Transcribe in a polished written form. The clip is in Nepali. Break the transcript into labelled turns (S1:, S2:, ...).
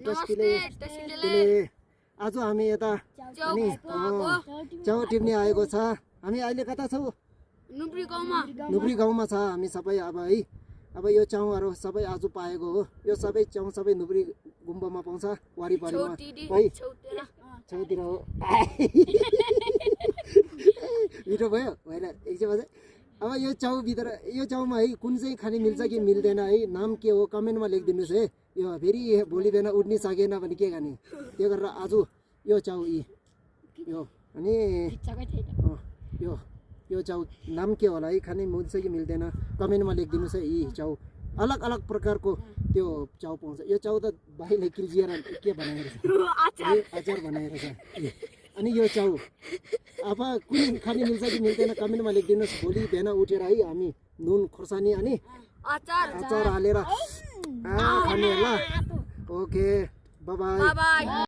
S1: टस्टीले आज हामी यता अनि च्याउ टिप्ने आएको छ। हामी अहिले कता छौँ? नुब्री गाउँमा छ हामी सबै। अब है अब यो च्याउहरू सबै आज पाएको हो। यो सबै च्याउ सबै नुब्री गुम्बामा पाउँछ वारिपारिमा है, छेउतिर हो। मिठो भयो होइन एकछिन। अब यो च्याउभित्र यो च्याउमा है कुन चाहिँ खाने मिल्छ कि मिल्दैन है, नाम के हो कमेन्टमा लेखिदिनुहोस् है। यो फेरि भोलि बिहान उठ्नै सकेन भने के गर्ने। त्यो गरेर आज यो च्याउ यो अनि यो च्याउ नाम के होला है, खाने मिल्छ कि मिल्दैन कमेन्टमा लेखिदिनुहोस् है। यी च्याउ अलग अलग प्रकारको त्यो च्याउ पाउँछ। यो च्याउ त भाइले किल्जिएर के बनाएर छ, अचार बनाएर छ। अनि यो च्याउ अब कुन खाने मिल्छ कि मिल्दैन कमेन्टमा लेखिदिनुहोस्। भोलि बिहान उठेर है हामी नुन खोर्सानी अनि अचार हालेर खाने ल। Okay by by.